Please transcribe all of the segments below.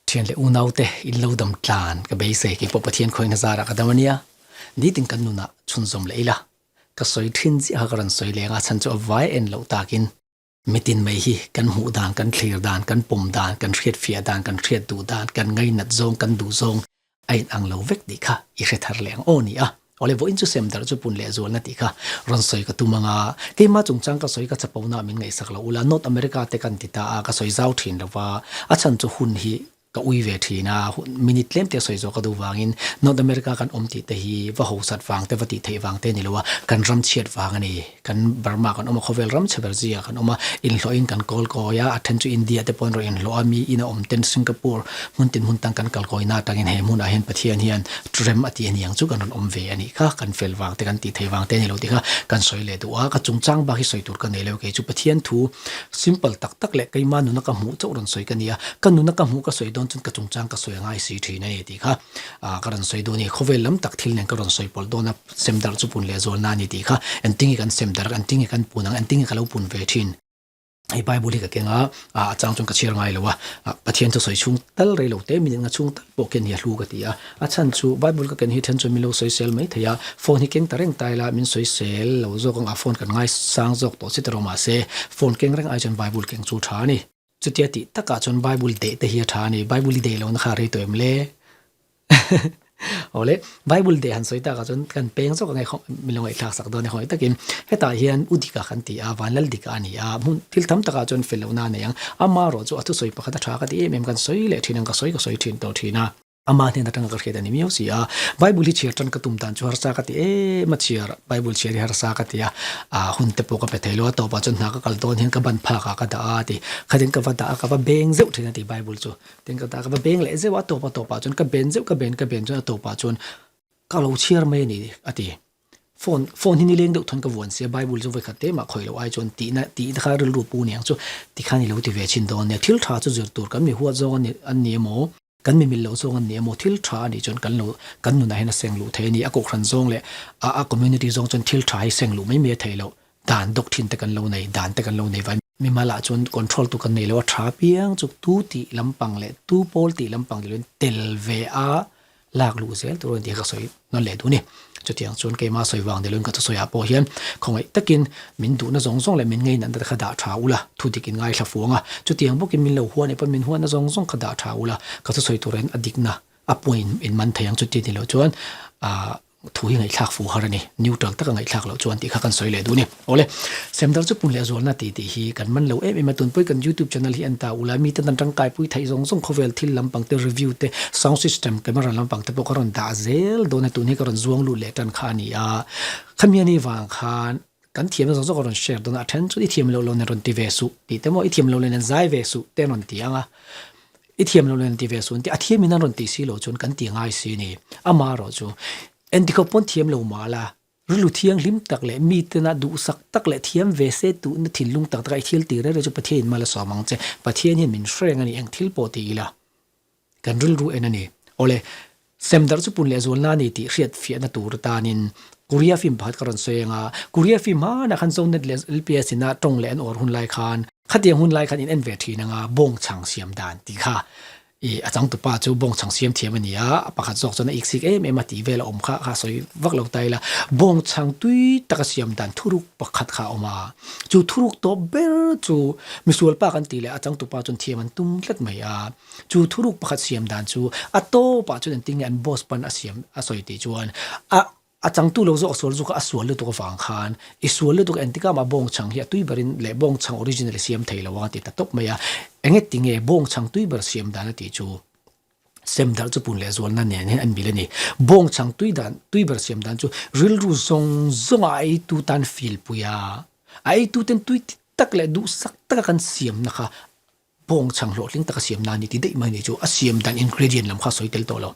Thian leh unaute in lo dam tlan ka beisei kei pawh Pathian khawihna zarah ka dam a nia. Nitin kan nunah chhunzawm leh ila. Ka sawi thin chiah kha ka rawn sawi leng a chhan chu a vai en loh takin mitin mai hi kan hmuh dan, kan thlir dan, kan pawm dan, kan hriatfiah dan, kan hriat duh dan, kan ngainat zawng, kan duh zawng a in ang lo vek tih kha i hre thar leh ang aw ni a. Awle vawiin chu sem darh chu pun leh zualna tih kha rawn sawi ka tum ang a, keimah chungchang ka sawi ka chapona min ngaihsak lo ula North America te kan ti ta a, ka sawi zau thin lo va, a chhan chu hun hi ka ui ve thin a, hun minute tlem te sawi zawh ka duh vangin North America kan awm tih te hi va hosat vang te va tih theih vang te ni lo a, kan ram chhiat vang a ni. Kan Burma kan awm a, khawvel ram chhe ber zia kan awm a, inhlawhin kan kawl kawi a, a then chu India te pawhin rawn inhlawh a, mi ina awm ten Singapore hmun tin hmun tang kan kal kawina atangin he hmunah hian Pathian hian rem a ti a niang chu kan rawn awm ve a nih kha, kan fel vang te kan tih thei vang te a ni lo tih kha kan sawi leh duh a, ka chungchang bak hi sawi tur ka nei lo kei chu Pathian thu simple tak tak leh keima nuna ka hmuh chauh rawn sawi ka ni a, ka nuna ka hmuh ka sawi dawn chuan ka chungchang ka sawi a ngai si thin a ni tih kha ka rawn sawi dawn a ni, khawvel lam tak thil nen ka rawn sawi pawlh dawn a. Sem darh chu pun leh zualna a ni tih kha engtin nge kan sem darh, engtin nge kan pun ang, engtin nge ka lo pun ve thin. Hei Bible hi ka keng a, a chang chuan ka chhiar ngai lo a, Pathian chu sawi chhung tal rei lo te, minute nga chhung tal pawh ken hi a hlu ka ti a, a chhan chu Bible ka ken hi then chuan min lo sawisel mai thei a, phone hi keng ta reng ta ila min sawisel lo zawk ang a, phone kan ngaisang zawk tawh si ta rawh mahse phone keng reng ai chuan Bible keng chu tha a ni. Chutia tih takah chuan Bible deh te hi a tha a ni, Bible i deh lohna kha a rei tawh em le? Awle, Bible deh han sawi takah chuan kan peng zawk ang e khaw min lo ngaihthlak sak dawn e khawngaih takin hetah hian u dika kan ti a, Vanlal dika a ni a, hmun thil tam takah chuan fel lohna a nei ang, ama erawh chu a thusawi pakhat a tha ka ti em em kan sawi leh thin ang ka sawi ka sawi thin tawh thin a. Ama hnen atanga ka hriat a ni miau si a, Bible hi chhiar tan ka tum dan chu harsa ka ti em a, chhiar Bible chhiar hi harsa ka ti a, ah hun te pawh ka pe thei lo a, tawpah chuan hna ka kal dawn hian ka ban phak ah ka dah a ti, khatin ka va dah a ka va beng zeuh thin a ti Bible chu, tin ka dah a ka va beng leh zeuh a, a tawp a tawpah chuan ka ben zeuh ka ben ka ben chuan a tawpah chuan ka lo chhiar mai a ni a ti. Phone phone hi nileng deuh thawn ka vuan sia Bible chu vawikhat te mah khawih loh ai chuan tihna tihna kha rilru pu niang chu tikhan i lo ti ve chhin dawn nia, thil tha chu zir tur kan mi huat zawng a ni an ni emaw? Kan mi mil loh zawng an ni emaw thil tha a nih chuan kan lo kan nunah hian a seng luh thei a ni. A kohhran zawng leh a a community zawng chuan thil tha hi seng luh mai mai a theih loh. Dan dawk thin te kan lo nei, dan te kan lo nei vai. Mimal ah chuan control tu kan nei lo a, tha piang chu tu tih lampang leh tu pawl tih lampang ti loin tel ve a lak luh zel tur a ni tih kha ka sawi nawn leh duh a ni. Chutiang chuan keimah sawi vang ni loin ka thusawi ah pawh hian khawngaih takin min duhna zawng zawng leh min ngeinatna te kha dah tha ula, thu dik in ngaithla fuang a, chutiang bawkin min lo huan eh pawn min huanna zawng zawng kha dah tha ula, ka thusawi tur hian a dikna a point in man thei ang chuti ni loh chuan ah thu hi ngaihthlak fu har a ni, neutral taka ngaihthlak loh chuan tih kha kan sawi leh duh a ni. Awle, Semdar chu pun leh zualna tih tih hi kan man lo em em a, tunpui kan youtube channel hi en ta ula, mite tan tangkaipui theih zawng zawng khawvel thil lampang te review te, sound system, camera lampang te pawh ka rawn dah zel dawn a, tun hi ka rawn zuang lut leh tan kha a ni a, khami ani vang khan kan thiamna zawng zawng ka rawn share dawn a, a then chuan i thiam loh lo nen rawn ti ve suh tih te maw, i thiam loh nen zai ve suh te an rawn ti ang a, i thiam loh nen ti ve suh an ti a, a thiamin an rawn tih si loh chuan kan ti ngai si a ni, amaherawh chu engtikawp pawn thiam lo mah la, Rilru thianghlim tak leh mitena duhsak tak leh thiam ve se tuhna thinlung tak taka i thil tih reng reng chu Pathian in mal a sawm ang che. Pathian hian min hreng a ni, eng thil pawh ti ila kan rilru en a ni. Awle, semdarh chu pun leh zualna a ni tih hriat fiahna tur atanin Korea film pakhat ka rawn sawi ang a, Korea film hmanah khan Zonet leh LPS ina tawng leh an awr hun lai khan khatiang hun lai khan in en ve thin ang a, bawngchhang siam dan tih kha I a changtupa chu bawngchhang siam thiam a ni a, a pakhat zawk chuan a iksik em em a tih vel a awm kha kha sawi vak lo ta ila, bawngchhang tui taka siam dan thuruk pakhat kha a awm a, chu thuruk tawp ber chu misualpa kan tih leh a changtupa chuan thiam an tum tlat mai a, chu thuruk pakhat siam dan chu a tawpah chuan engtin nge an boss pan a siam a sawi tih chuan a A changtu lo zawk sual zuka a sual lutuk avang khan i sual lutuk engtikah mah bawngchhang hi a tui berin leh bawngchhang original i siam thei lo ang a ti ta tawp mai a. Enge tinge bawngchhang tui ber siam dan a tih chu sem darh chu pun leh zualna nen hian an mil a ni. Bawngchhang tui dan tui ber siam dan chu rilru zawng zawnga a eitu tan feel pui a, a eitu ten tui ti tak leh duhsak taka kan siamna kha Bawng chhang hlawhtling taka siam nan i ti daih mai ni chu a siam dan ingredient lam kha sawi tel tawh lo.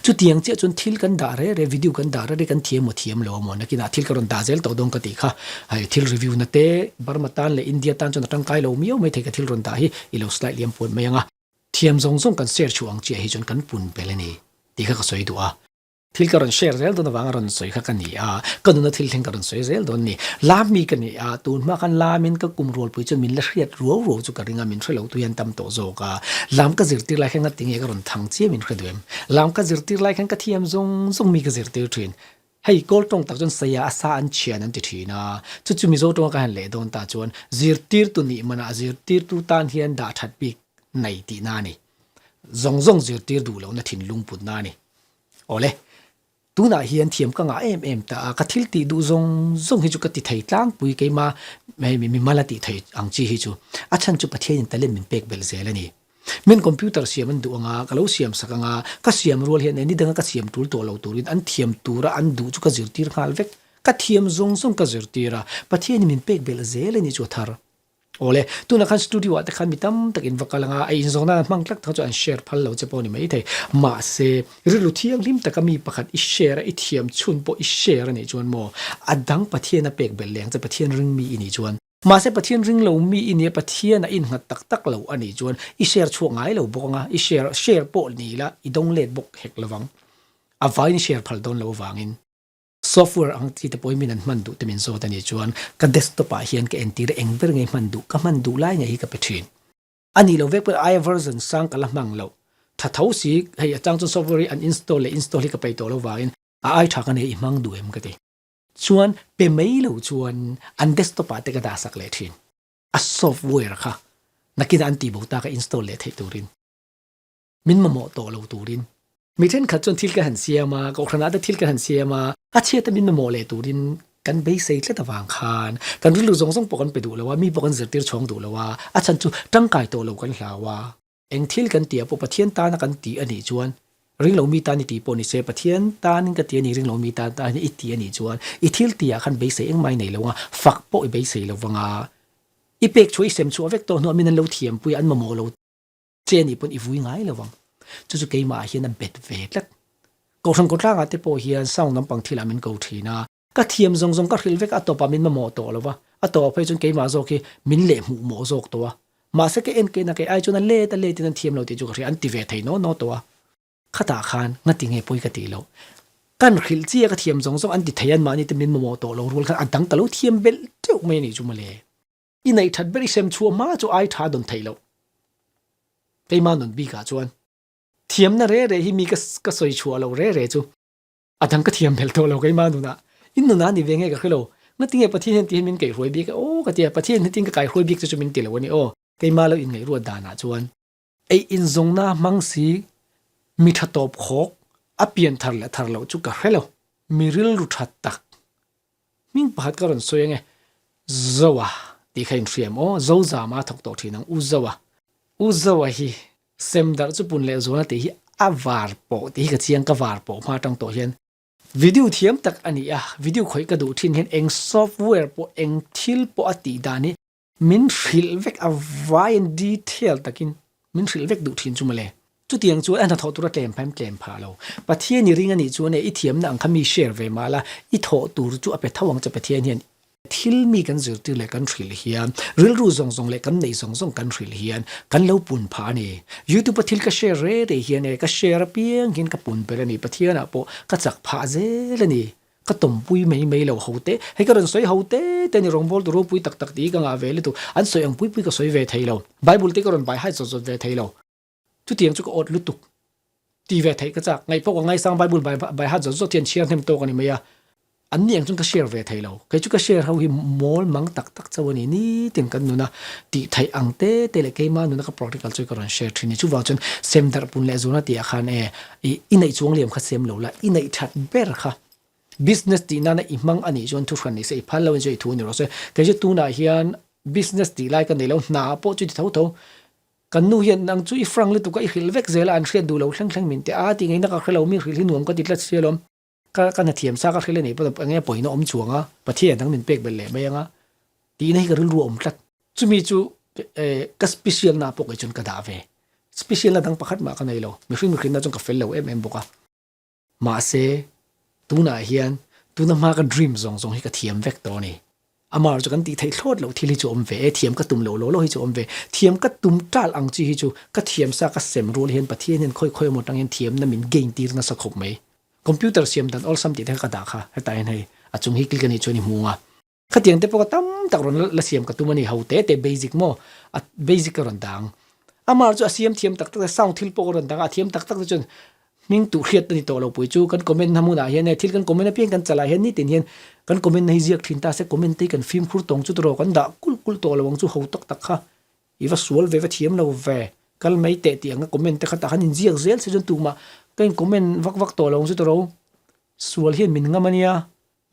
Chutiang chiah chuan thil kan dah re re, video kan dah re re kan thiam maw thiam lo maw nakinah thil ka rawn dah zel tawh dawn ka tih kha hei thil review na te Burma tan leh India tan chuan a tangkai lo miau mai thei ka thil rawn dah hi i lo slide liam puan mai ang a. Thiam zawng zawng kan share chhuah ang chiah hi chuan kan pun bel a ni tih kha ka sawi duh a. Thil ka rawn share zel dawn avanga rawn sawi kha ka ni a, ka nuna thil thleng ka rawn sawi zel dawn ni. Lam mi ka ni a, tun hma khan lamin ka kum rualpui chuan min la hriat ruau ruau chu ka ring a, min hre lo tu hian tam tawh zawk a. Lam ka zirtir lai khan ngatinge ka rawn thang chiam in hre duh em? Lam ka zirtir lai khan ka thiam zawng zawng mi ka zirtir thin. Hei kawl tawng tak chuan saya a sa an chhian an ti thin a, chu chu Mizo tawnga ka han leh dawn ta chuan zirtirtu nih manah zirtirtu tan hian dah that bik nei tihna a ni. Zawng zawng zirtir duh lohna thinlung putna a ni. Awle, tunah hian thiam ka ngah em em ta a, ka thil tih duh zawng zawng hi chu ka ti thei tlangpui keima hei mi mala tih thei ang chi hi chu a chhan chu Pathianin talent min pek belh zel a ni. Min computer siam an duh anga, ka lo siam sak anga, ka siam rual hian eng ni danga ka siam tul tawh lo turin an thiam tura an duh chu ka zirtir nghal vek. Ka thiam zawng zawng ka zirtir a, Pathianin min pek belh zel a ni chu a thar. Awle, tunah khan studio ah te khan mi tam tak in va kal anga, a inzawng nan an hmang tlak tak chu an share phal lo che pawh a ni maithei. Mahse, rilru thianghlim taka mi pakhat i share a, i thiam chhun pawh i share a nih chuan maw, a dang Pathian a pek belh leng che Pathian ring mi i nih chuan. Mahse, Pathian ring lo mi i nia Pathian a innghat tak tak lo a nih chuan i share chhuak ngai lo bawk anga, i share share pawh ni la i dawng let bawk hek lovang. A vaiin i share phal dawn lo avangin. Software ang chi te pawhin min an hman duh te min zawt a nih chuan ka desktop ah hian ka entir a eng ber nge hman duh ka hman duh lai ngei hi ka pe thin. A nih loh vek pawhin aia version sang ka la hmang loh tha tho si hei a chang chuan software hi an install leh install hi ka peih tawh lo vangin a ai tha ka nei i hmang duh em ka ti. Chuan pe mai lo chuan an desktop ah te ka dah sak leh thin. A software kha nakinah an tih bo ta ka install leh theih turin. Min mamawh tawh lo turin. Mi thenkhat chuan thil kan han siam a, kohhranah te thil kan han siam a, a chhiata min mamawh leh turin kan beisei tlat avang khan kan rilru zawng zawng pawh kan pe duh lo a, mi pawh kan zirtir chhawng duh lo a, a chhan chu tangkai tawh lo kan hlau a. Eng thil kan tih ah pawh Pathian tana kan tih a nih chuan ringlo mi tan i tih pawh ni se, Pathian tanin ka ti a ni, ringlo mi tan tan i ti a nih chuan i thil tih ah khan beisei engmah i nei lo ang a, fak pawh i beisei lo vang a, i pek chhuah i sem chhuah vek tawh hnuah min an lo thiampui a, an mamawh lo. Che nih pawn i vui ngai lo ang. Chu chu keimah ah hian a bet ve tlat. Kohhran kawtlangah te pawh hian sound lampang thilah min ko thin a. Ka thiam zawng zawng ka hrilh vek a, a tawpah min mamawh tawh lo va. A tawpah phei chuan keimah zawk hi min leh hmuh mawh zawk tawh a. Mahse ka en keina kei ai chuan a let a letin an thiam lo tih chu ka hria, an ti ve thei naw naw tawh a. Khatah khan ngati nge pawi ka tih loh. Kan hrilh chi a ka thiam zawng zawng an ti thei an mahni te min mamawh tawh lo rual khan a dang ka lo thiam belh teuh mai a nih chu mawle. I neih that ber i sem chhuah hma chu ai tha dawn theih loh. Keimah nun bikah chuan thiamna re re hi mi ka ka sawi chhuah loh re re chu a dang ka thiam belh tawh lo keimah nunah. In nunah ni ve nge ka hre lo. Ngatinge Pathian hian tihian min kaihhruai bik a aw ka ti a, Pathian hitin ka kaihhruai bik chu chu min ti lo a ni aw. Keimah lo inngaihruat danah chuan ei inzawngna hmang si mi tha tawp khawk a pian thar leh thar loh chu ka hre lo. Mi rilru tha tak Hming pakhat ka rawn sawi ange, Zoa tih kha inhriam aw, Zozama a thawk tawh thin ang, U Zoa. U Zoa hi sem darh chu pun leh zual a tih hi a var pawh tih hi ka chiang, ka var pawh hma atang tawh hian. Video thiam tak a ni a, video khawih ka duh thin hian eng software pawh eng thil pawh a tih dan hi Min hrilh vek a vaiin detail takin min hrilh vek duh thin chu mawle. Chutiang chuan a hnathawh tur a tlem phah em tlem phah lo. Pathian i ring a nih chuan e i thiamna ang kha mi share ve mah la, i thawh tur chu a pe tho ang che Pathian hian. Thil mi kan zirtir leh kan hrilh hian, rilru zawng zawng leh kan neih zawng zawng kan hrilh hian kan lo pun phah a ni. YouTube a thil ka share re re hian e ka share apiang hian ka pun ber a ni. Pathianah pawh ka chak phah zel a ni. Ka tawmpui mai mai lo ho te, hei ka rawn sawi ho te te ni rawngbawltu ropui tak tak tih hi ka ngah ve lutuk, an sawi ang pui pui ka sawi ve thei lo, Bible te ka rawn bai hai zawt zawt ve thei lo, chutiang chu ka awt lutuk ti ve theih ka chak, ngaih pawh ka ngaisang Bible bai bai hat zawt zawt hian chhiar hnem tawk a ni mai a, an ni ang chuan ka share ve thei lo, kei chu ka share ho hi mawl mang tak tak chauh a ni, nitin kan nuna tih theih ang te te leh keima nuna ka practical chu ka rawn share thin a ni, chuvang chuan sem darh pun leh zuna tih ah khan e I neih chuang liam kha sem lo la, i neih that ber kha business tih nana i hmang a nih chuan thu hran ni se i phal lo in chu i thu ni rawh se. Kei chu tunah hian business tih lai ka nei lo, hna ah pawh chu ti tho tho. Kan nu hian nang chu i frank lutuk a, i hrilh vek zel a, an hriat duh lo thleng thleng min ti a, tih ngaihna ka hre lo, mi hrilh hi nuam ka ti tlat sia lawm. Ka ka hnathiam sa ka hrilh a nih pawh eng nge pawhin a awm chuang a, Pathian dang min pek belh leh mai ang a tihna hi ka rilru a awm tlat. Chumi chu ka special na pawh kei chuan ka dah ve. Special na dang pakhat mah ka nei lo. Mihring mihrinna chuan ka fel lo em em bawk a. Mahse, tunah hian tuna hma ka dream zawng zawng hi ka thiam vek tawh a ni. Amah chu kan tih theih thlawt loh thil hi chu awm ve e, thiam ka tum loh law law hi chu awm ve. Thiam ka tum tal ang chi hi chu ka thiam sa ka sem rual hian Pathian hian khawi khawi emaw tang hian thiamna min gain tir nasa khawp mai. Computer siam dan awlsam tih te kha ka dah kha hetah hian hei a chung hi click a nih chuan i hmu ang a. Khatiang te pawh ka tam tak rawn la siam ka tum a ni ho te te basic maw a basic ka rawn dah ang. Amah chu a siam thiam tak tak te sound thil pawh ka rawn dah ang a, a thiam tak tak te chuan hming tuh hriat a ni tawh lo pui chu kan comment na hmunah hian e thil kan comment apiang kan chalah hian nitin hian kan comment na hi ziak thin ta se comment te hi kan fimkhur tawng chu tawh kan dah kulh kulh tawh lo ang chu ho tak tak kha i va sual ve va thiam lo ve kal mai teh tih anga comment te kha tah khan inziak zel se chuan tumah ka in comment vak vak tawh lo ang chu tawh sual hian min ngam ania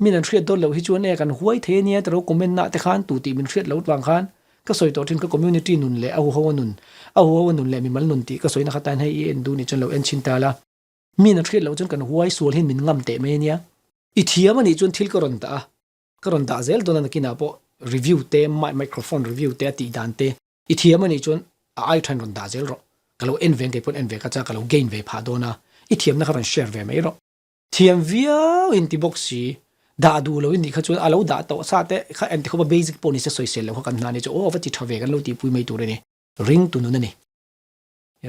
Min an hriat dawt loh hi chuan e kan huai thei ania tiro comment nah te khan tu tih min hriat loh vang khan ka sawi tawh thin ka community nun leh a huho a nun a huho a nun leh mimal nun tih ka sawina kha tan hei i en duh nih chuan lo en chhin ta la. Min an hriat loh chuan kan huai sual hian min ngam teh mai ania. I thiam anih chuan thil ka rawn dah a, ka rawn dah zel dawn a nakinah pawh review te microphone review te a tih dan te i thiam anih chuan a ai than rawn dah zel rawh. Ka lo en ve ang keipawn en ve ka cha ka lo gain ve phah dawn a, i thiamna kha rawn share ve mai rawh. Thiam viau in ti bawk si, dah duh lo in nih kha chuan a lo dah tawh sa te kha engti khawpa basic pawh ni se sawisel loh kha kan hna ni chu aw va ti tha ve kan lo tihpui mai tur a ni. Ringtu nun a ni.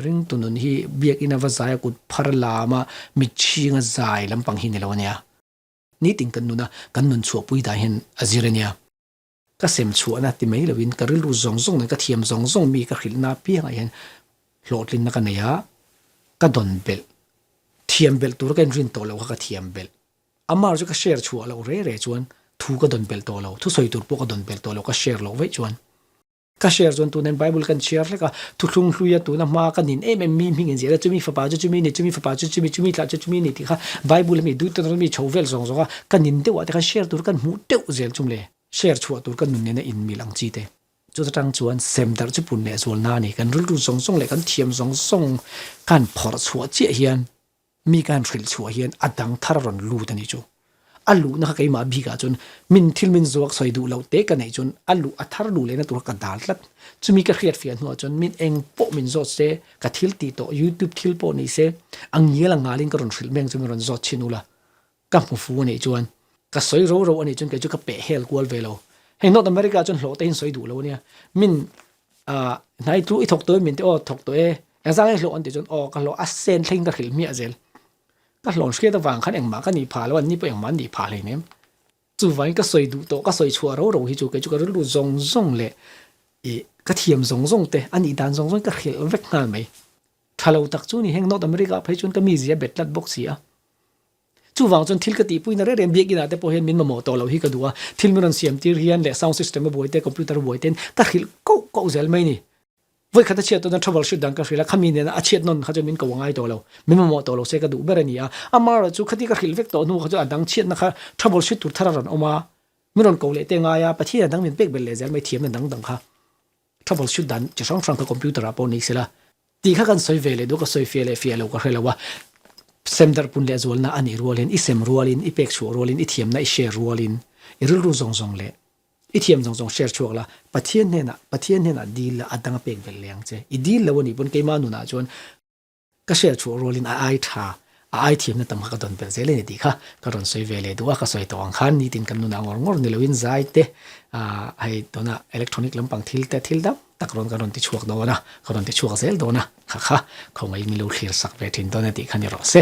Ringtu nun hi biakina va zai a kut phar lama mitchhinga zai lampang hi ni lo a nia. Nitin kan nuna kan nun chhuahpui dan hian a zir a nia. Ka sem chhuahna ti mai loin ka rilru zawng zawng nen ka thiam zawng zawng mi ka hrilhna apiangah hian hlawhtlinna ka nei a, ka dawn belh. Thiam belh tura ka inrin tawh loh kha ka thiam belh. Amar chu ka share chhuah loh re re chuan thu ka dawn belh tawh lo, thusawi tur pawh ka dawn belh tawh lo ka share loh vaih chuan. Ka share chuan tunin Bible kan chhiar hlek a, thuthlung hluia tuna hma ka nin em em mi hming inziah a, chumi fapa chu chumi ni, chumi fapa chu chumi, chumi thlah chu chumi ni tih kha Bible ami Deuteronomy chho vel zawng zawng a, ka nin deuh ah te khan share tur kan hmuh teuh zel chum le. Share chhuah tur kan nun nena inmil ang chi te. Chuta tang chuan sem darh chu pun leh zual na a ni. Kan rilru zawng zawng leh kan thiam zawng zawng kan phawrh chhuah chiah hian Mi ka han hrilh chhuah hian a dang thar a rawn lut a nih chu. A luhna kha keimah bikah chuan min thil min zuak sawi duh loh te ka neih chuan a luh a thar luh lehna tur kha ka dal tlat. Chumi ka hriat fiah hnuah chuan min eng pawh min zawt se, ka thil tih tawh youtube thil pawh ni se a ngial a ngalin ka rawn hrilh meng chu min rawn zawt chhin ula. Ka hmu fu a nih chuan ka sawi ro ro a nih chuan kei chu ka peh hel kual ve lo. Hei North America ah chuan hlawh te hi an sawi duh lo a nia. Min ah hnai chu i thawk tawh em min ti aw thawk tawh e. Engzah nge hlawh an tih chuan aw ka hlawh a sen thleng ka hrilh hmiah zel. Ka hlawn hriat avang khan engmah ka nih phah lo a, an ni pawh engmah an nih phah hleinem. Chuvangin ka sawi duh tawh ka sawi chhuah ro ro hi chu kei chu ka rilru zawng zawng leh ih ka thiam zawng zawng te a nih dan zawng zawng ka hrilh vek nghal mai. Tha lo tak chu ni heng North America ah phei chuan ka mizia bet tlat bawk si a. Chuvang chuan thil ka tihpuina reng reng biakinn ah te pawh hian min mamawh tawh loh hi ka duh a, thil min rawn siam tir hian leh sound system a buai te, computer a buai ten ka hrilh koh koh zel mai ni. Vawi khat a chhiat tawh chuan trouble shoot dan ka hrilh a, khami nena a chhiat nawn kha chuan min ko a ngai tawh lo, min mamawh tawh lo se ka duh ber a ni a. Amaherawhchu chu khati ka hrilh vek tawh hnu kha chuan a dang chhiatna kha trouble shoot tur thar a rawn awm a, min rawn ko leh te ngai a, Pathian a dang min pek belh leh zel mai thiamna dang dang kha. Trouble shoot dan chi hrang hrang kha computer ah pawh ni sela tih kha kan sawi ve leh duh ka sawi fiah leh fiah lo ka hre lo a, sem darh pun leh zualna a nih rualin i sem rualin i pek chhuah rualin i thiamna i share rualin i rilru zawng zawng leh i thiam zawng zawng share chhuak la Pathian hnenah Pathian hnenah dil la a dang a pek belh leh ang che i dil lo a nih pawn keimah nunah chuan Ka hriat chhuah rualin a ai tha, a ai thiamna tam kha ka dawn belh zel a ni tih kha ka rawn sawi ve leh duh a, ka sawi tawh ang khan nitin kan nunah ngawr ngawr ni loin zai te ah hei tuna electronic lampang thil te thil dang tak rawn kan rawn ti chhuak dawn a, ka rawn ti chhuak zel dawn a, kha kha khawngaih min lo thlir sak ve thin dawn a tih kha ni rawh se.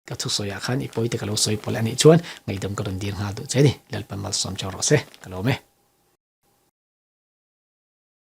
Ka thusawiah khan i pawite ka lo sawi pawlh a nih chuan ngaihdam ka rawn dir nghal duh che a ni, Lalpan malsawm cheu rawh se, ka lawm e.